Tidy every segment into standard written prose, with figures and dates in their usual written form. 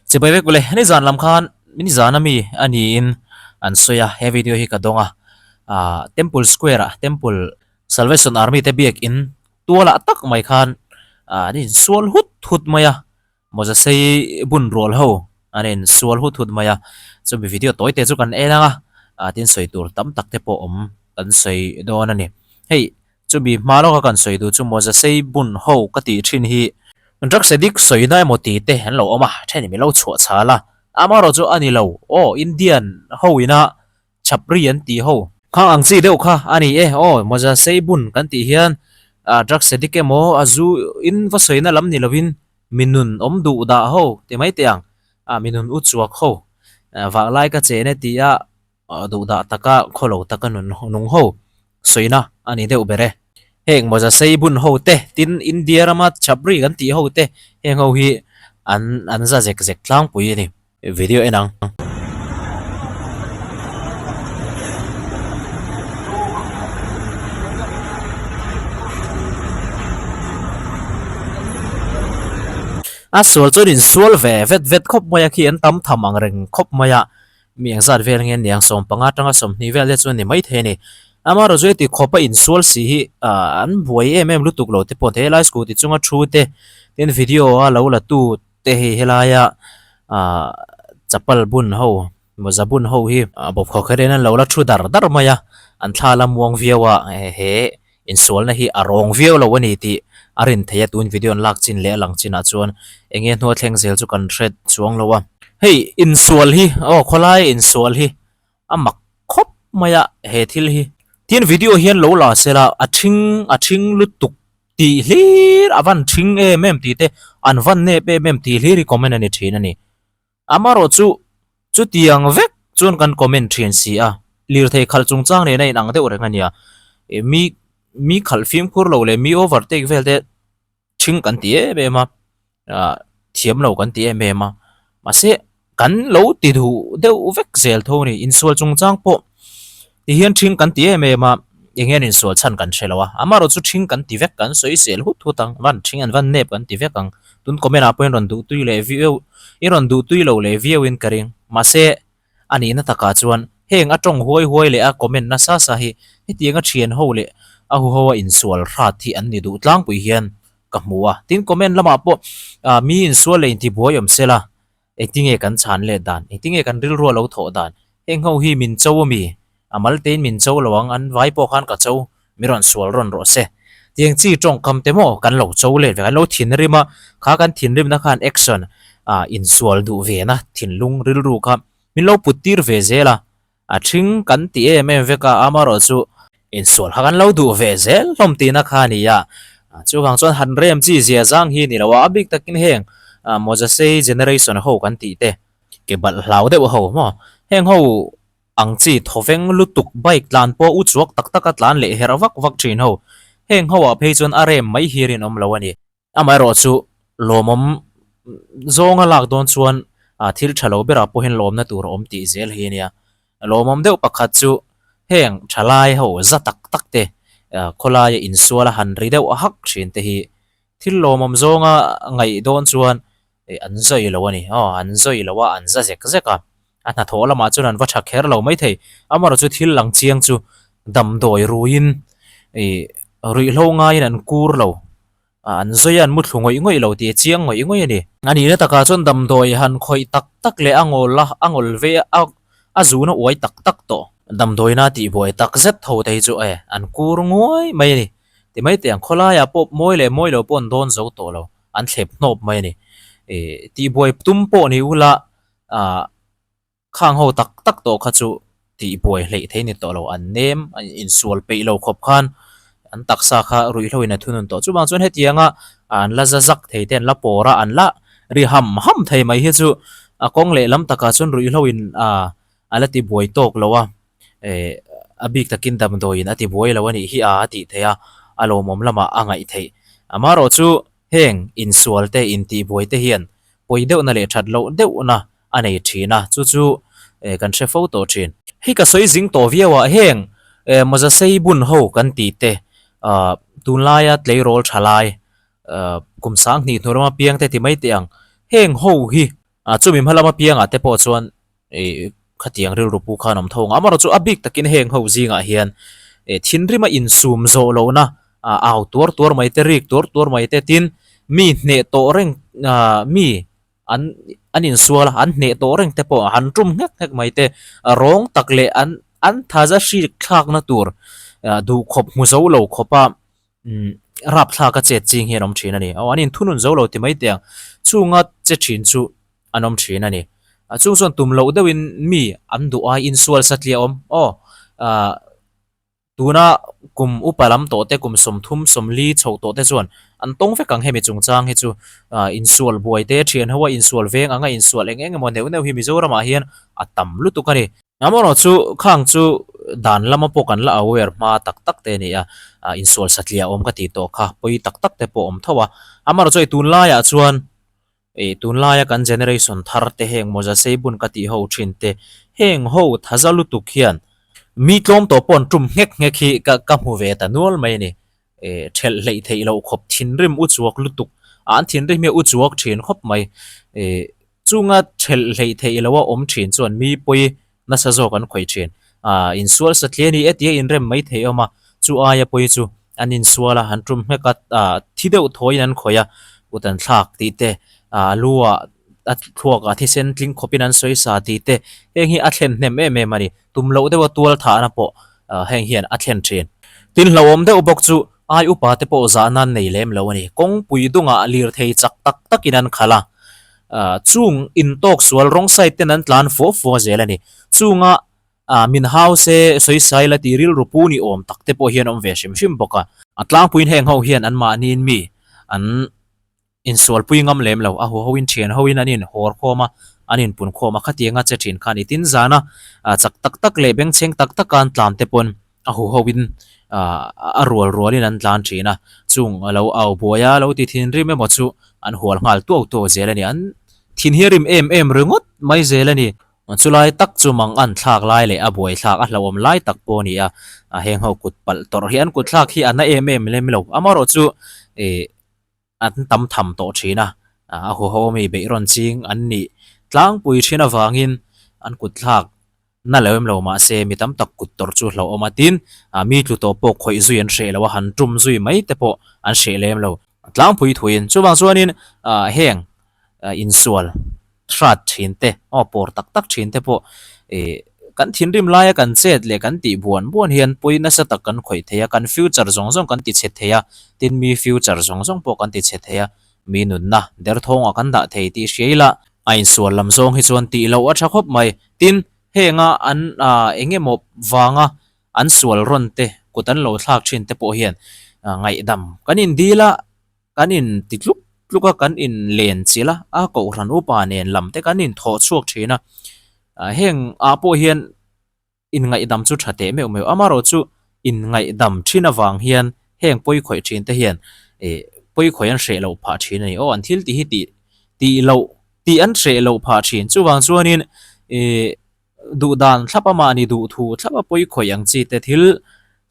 Chibai vek ule, nizan lam khan nizan ami a niin an sawi a, he video hi ka dawng a, ah Temple Square ah Temple Salvation Army te biak in tualah tak mai khan ah an insual hut hut mai a, mawza sei bun rual ho an insual hut hut mai a, chumi video tawi te chu kan en ang a, ah tin sawi tur tam tak te pawh awm kan sawi dawn a ni. Hei Chumi hma lawka kan sawi duh chu mawza sei bun ho ka tih thin hi drugs addict sawina emaw tih te an lo awm a, then min lo chhuah chhal a, amaherawh chu a ni lo aw Indian ho ina chhapri an tih ho khang ang chi deuh kha a ni e aw mawza sei bun kan tih hian drugs addict emaw a zu in va sawina lam ni lovin mi nun awm duh dah ho ti mai teh ang mi nun u chuak ho vah lai ka chen e tih a. Duhdah taka khawlo taka nun nung ho sawina a ni deuh ber e. Heng mawza sei bun ho te, tin India rama chhapri kan tih ho te heng ho hi an an za zek zek tlangpui a ni. Video en ang. A sual chuan insual ve vet vet khawp mai a khi an tam tham ang reng khawp mai a. Mi engzat vel nge niang 15 atanga 20 vel te chuan ni maithei a ni. Amaherawh chu heti khawpa insual si hi an buai em em lutuk lo te pawh helai scooty chunga thu te tin video a lo la tu te hei helaia ah chapal bun ho mawza bun ho hi bawpkhawk kher in an lo la thu dar dar mai a an thla la muang viau a he Insualna hi a rawng viau lo a ni tih a rin theih a, tun video an lak chin leh a lang chinah chuan eng nge hnua thleng zel chu kan hre chuang lo a. Hei insual hi aw khawlai insual hi a mak khawp mai a he thil hi. Tin video hian lo la se la a thing a thing lutuk tih hlir a van thing em em tih te an van nep em em tih hlir hi comment a ni thin a ni. Amaherawh chu chutiang vek chuan kan comment thin si a, lirthei khalh chungchang nen a inang deuh reng a nia. Mi mi khalh fimkhur lo leh mi overtake vel te thing kan ti em em a, ah thiam lo kan ti em em a. Mahse kan lo ti duh deuh vek zel tho a ni. Insual chungchang pawh Ti hian ṭhing kan ti em em a, eng hian insual chhan kan hre lo a, amaherawh chu ṭhing kan ti vek, kan sawi sel hut hut ang, van ṭhing an van nep kan ti vek ang, tun comment ah pawh in rawn duh tui leh viau, in rawn duh tui lo leh viau in ka ring, mahse a nihna takah chuan heng a tawng huai huai leh a comment nasa sa hi hetianga ṭhian ho leh a huho a insual hrat hi an ni duh tlangpui hian ka hmu a, tin comment lamah pawh mi insual leh intibuai awm sela Engtinge kan chhan let dan? Engtinge kan rilru a lo thawh dan? Heng ho hi min cho ami? A mal tein min cho lo ang, an vai pawh khan ka cho, mi rawn sual rawn rawh se. Tiang chi tawngkam te maw kan lo cho let ve, kan lo thinrim a, kha kan thinrimna khan action ah insual duh ve na thinlung rilru kha min lo put tir ve zel a. A ṭhing kan ti em em vek a, amaherawh chu insual kha kan lo duh ve zel hlawm tihna kha a ni a. Chuvang chuan han rem chi zia zang hi ni lo a, a bik takin heng mawza sei generation ho kan tih te, ke balh hlau deuh ho maw, heng ho ang chi thawveng lutuk bike tlan pawh u chuak tak taka tlan leh herh vak vak ṭhin ho, heng ho ah phei chuan a rem mai hi rinawm lo a ni. Amaherawh chu lawmawm zawnga lak dawn chuan thil tha lo berah pawhin lawmna tur a awm tih zel hi a nia. Lawmawm deuh pakhat chu heng thalai ho za tak tak te khawlaia insuala han ri deuh hak thin te hi thil lawmawm zawnga ngaih dawn chuan an zawi lo a ni. Aw an zawi lo a, an za zek zek a. A hnathawh lamah chuan an va tha kher lo maithei. Amaherawh chu thil lang chiang chu damdawi ruiin ih ruihhlo ngaiin an kur lo. An zawi a, an muthlu ngawih ngawih lo tih a chiang ngawih ngawih a ni. A nihna takah chuan damdawi han khawih tak tak leh a ngawl a, a ngawl ve a, a zun a uai tak tak tawh. Damdawina tihbuai tak zet tho te hi chu e, an kur nguai mai a ni. Ti mai teh ang, khawlaiah pawh mawi leh mawi lo pawh an dawn zo tawh lo, an thlep hnawp mai a ni. Ih, tihbuai tum pawh ni ula, ah. Khang ho tak tak tawh kha chu tih buai hleih thei ni tawh lo, an nem, an insual peih lo khawp khan an taksa kha ruihhlo in a thunun tawh. Chuvang chuan hetianga an la za zak thei te, an la pawr a, an la ri ham ham thei mai hi chu a kawng leh lam takah chuan ruihhlo in a la ti buai tawk lo a, eh a bik takin damdawiin a ti buai lo a nih hi a a tih theih a, a lawmawm lamah a ngaih theih. Amaherawh chu heng insual te, intihbuai te hian pawi deuhna leh that loh deuhna a nei thin a, chu chu kan hre fo tawh thin. Hei ka sawi zing tawh viau a, heng mawza sei bun ho kan tih te, tunlaia tleirawl tha lai, kum 2000 hnu lama piang te ti mai teh ang, heng ho hi Chumi hma lama piangah te pawh chuan ih khatiang rilru pu khan awm tho ang. Amaherawhchu a bik takin heng ho zingah hian ih thinrima insum zawh lohna ah au tuar tuar mai te, rik tuar tuar mai te tin mi hneh tawh reng ah mi an an insual a, an hneh tawh reng te pawh han tum nghek nghek mai te, rawng tak leh an an thaza hrik thlakna tur ah duhkhawp hmu zo lo khawpa umm rapthlak a chet ching hi an awm thin a ni. Aw an inthunun zo lo ti mai teh ang, chunga che thin chu an awm thin a ni. Chung chuan tum loh deuhin mi an duh ai insual satliah awm aw ah tuna kum upa lam tawh te kum 30 40 chho tawh te chuan an tawng vek ang hemi chungchang hi chu ah insual buai te thian ho a insual veng anga insual eng eng emaw neuh neuh hi Mizoramah hian a tam lutuk a ni. Amaherawh chu khang chu dan lama pawh kan la aware hma tak tak te a ni a, insual satliah awm ka tih tawh kha pawi tak tak te pawh awm tho a. Amaherawh chu hei tunlaiah chuan ih tunlaia kan generation thar te heng mawza sei bun ka tih ho thin te heng ho thaza lutuk hian mi tlawm tawh pawh an tum nghek nghek hi ka ka hmu ve ta nual mai a ni. Ih thelh hleih theih loh khawp thinrim u chuak lutuk a an thinrim hi a u chuak thin khawp mai. Ih Chunga thelh hleih theih loha awm thin chuan mi pawi nasa zawk an khawih thin. Aaa insual satliah a ni e tia inrem mai theih awm a, chu aia pawi chu an insual a, an tum hmek a, aaa thi deuh thawiin an khawih a, kut an thlak tih te, aaa lu ah a thluakah thisen tling khawpin an sawi sa tih te, heng hi a thlen hnem em em a ni. Tum loh deuha tual thahna pawh heng hian a thlen thin. Tin hlauhawm deuh bawk chu ai upa te pawh zah nan nei lem lo a ni. Kawngpui dungah lirthei chak tak takin an khalh a, chung intawk sual rawng side ten an tlan fua fua zel a ni. Chunga min hau se sawi sai la tih rilru pu ni awm tak te pawh hian awm ve hrim hrim bawk a. A tlangpuiin heng ho hian anmahniin mi an Insualpui ngam lem lo, a huhoin thian hoin an inhawr khawm a, an inpun khawm a, khatianga che thin khan i tin zan a, chak tak tak leh bengchheng tak taka an tlan te pawn a huhoin a rual rualin an tlan thin a, chung a lo au buai a, lo ti thinrim emaw chu an hual nghal tuau tuau zel a ni, an thin hi a rim em em ringawt mai zel a ni. Chulai tak chu mang an thlak lai leh a buai thlak a hlauhawm lai tak pawh a ni a, heng ho kut palh tawrh hi an kut thlak hi a na em em lem lo, amaherawh chu ih. an tam tham tawh thin a, a huho mi beih rawn ching an nih tlangpui thin avangin an kut thlak na lo em lo mahse mi tam tak kut tawrh chu hlauhawm a tin mi tlu tawh pawh khawih zui an hreh lo a han tum zui mai te pawh an hreh lem lo tlangpui thuin chuvang chuanin heng insual hrat thin te aw pawr tak tak thin te pawh ih kan thinrim laia kan chet leh kan tih buan buan hian pawi nasa tak kan khawih thei a kan future zawng zawng kan ti chhe thei a tin mi future zawng zawng pawh kan ti chhe thei a mi nunna derthawngah kan dah thei tih hria ila a insual lam zawng hi chuan tih loh a tha khawp mai tin henga an ah eng emaw vanga an sual rawn te kut an lo thlak thin te pawh hian ngaihdam kan indil a. Kan in ti tluk tluk a, kan in len chilh a, a kohhran upa nen lam te kan in thawh chhuak thin a. Heng ah pawh hian inngaihdam chu tha teh meuh meuh. Amaherawh chu inngaihdam thin avang hian heng pawi khawih thin te hian ih pawi khawih an hreh loh phah thin a ni. Aw an thil tih hi tih tih loh tih an hreh loh phah thin. Chuvang chuanin ih Duh dan thlap a mahni duh thu thlap a pawi khawih ang chi te thil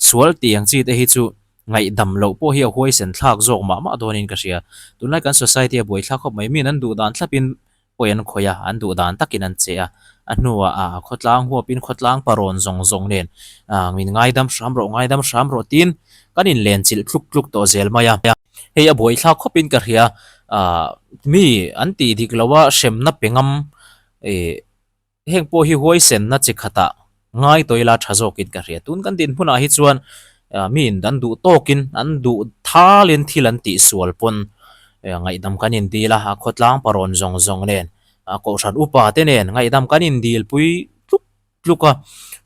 sual tih ang chi te hi chu ngaihdam loh pawh hi a huaisen thlak zawk mah mah dawnin ka hria. Tunlai kan society a buai thlak khawp mai. Miin an duh dan thlapin pawi an khawih a, an duh dan takin an che a. A hnuah a khawtlang huapin khawtlang parawn zawng zawng nen min ngaidam hram rawh ngaidam hram rawh tiin kan inlenchilh tluk tluk tawh zel mai a. Hei a buai thlak khawpin ka hria. Mi an tih dik loha hremna pe ngam ih Heng pawh hi huaisenna chi khatah ngai tawh ila tha zawkin ka hria. Tun kan dinhmunah hi chuan miin an duh tawkin an duh thalin thil an tihsual pawn ngaihdam kan indil a, a khawtlang parawn zawng zawng nen, a kohhran upa te nen ngaihdam kan indilpui tluk tluk a.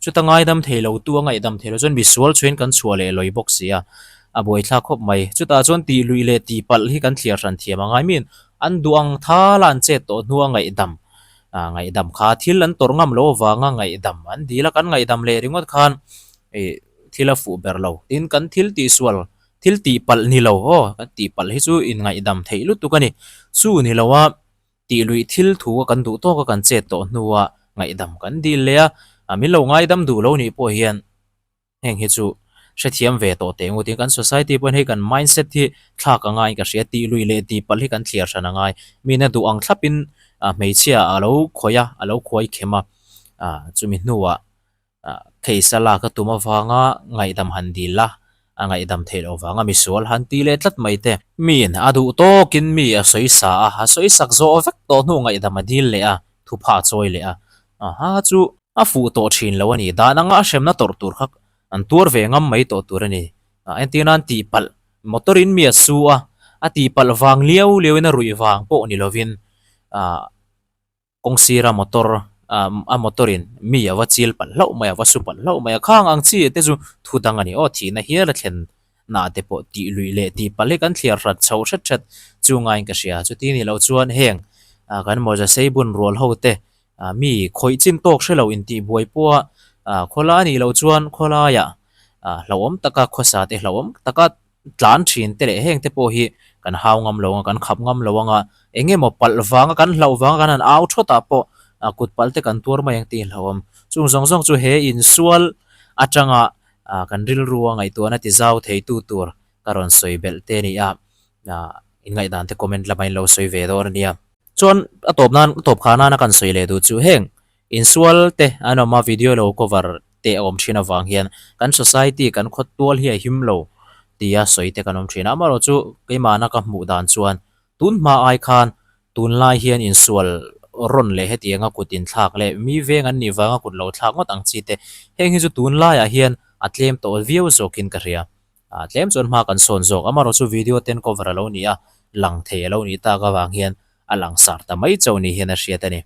Chuta ngaidam thei lo tu a ngaihdam thei lo chuan misual chhuain kan chhuah leh lawi bawk si a, a buaithlak khawp mai. Chutah chuan tih luih leh tih palh hi kan thliar hran thiam a ngai. Miin an duh ang thala an chet tawh hnua ngaihdam Ah ngaihdam kha thil an tawrh ngam lo avanga ngaihdam an dil a, kan ngaihdam leh ringawt khan ih thil a fuh ber lo. Tin, kan thil tihsual, thil tihpalh ni lo aw, kan tihpalh hi chu inngaihdam theih lutuk a ni. Chu ni lo a, tih luih thil thu a kan duh tawk a kan chet tawh hnua ngaihdam kan dil leh a, min lo ngaidam duh lo nih pawh hian Heng hi chu hrethiam ve tawh teh ngawtin kan society pawhin hei kan mindset hi thlak a ngai ka hria tih lui leh tih palh hi kan thliar hran a ngai. Mina duh ang thlapin hmeichhia a lo khawih a a lo khuai khem a ah chumi hnuah ah case a lak a tum avanga ngaihdam han dil a a ngaihdam theih loh vanga misual han ti leh tlat mai te. Miin a duh tawkin mi a sawi sa a, a sawi sak zawh vek tawh hnu ngaihdam a dil leh a, thupha a chawi leh a, aha chu a fuh tawh thin lo a ni. Dan anga a hremna tawrh tur kha an tuar ve ngam mai tawh tur a ni. Entir nan tihpalh motor in mi a su a, a tihpalh vang liau liau in a ruih vang pawh ni lovin ah kawng sira motor a motor in mi a va chil palh hlauh mai a, a va su palh hlauh mai a, khang ang chi te chu thu dang a ni aw thihna hial a thlen nah te pawh tih luih leh tih palh hi kan thliar hrat chho hret hret chu ngaiin ka hria chuti ni loh chuan heng ah kan mawza sei bun rual ho te ah mi khawih chin tawk hre lo intih buai pawha ah khawla a nih loh chuan khawlaiah ah hlauhawm taka khawsa te hlauhawm taka tlan thin te leh heng te pawh hi kan hau ngam lo ang a, kan khap ngam lo ang a, eng emaw palh vanga kan hlauh vanga kan han au thawt ah pawh ah kut palh te kan tuar mai ang tih hlauhawm. Chung zawng zawng chu he insual atanga ah kan rilru a ngaihtuahna ti zau thei tu tur ka rawn sawi belh te a ni a, ah inngaihdan te comment lamah in lo sawi ve dawn a nia. Chuan a tawp nan a tawp khah nana kan sawi leh duh chu heng insual te an awm a video lo cover te a awm thin avang hian kan society kan khawt tual hi a him lo tia sawi te kan awm thin a amaherawh chu keimahna ka hmuh dan chuan tun hma ai khan tunlai hian insual rawn leh hetianga kut inthlak leh mi veng an nih vanga kut lo thlak ngawt ang chi te heng hi chu tunlaiah hian a tlem tawh viau zawkin ka hria. Ah tlem chuan hma kan sawn zawk amaherawh chu video ten cover a lo ni a, lang thei a lo nih tak avang hian a langsar ta mai chauh ni hian a hriat a ni.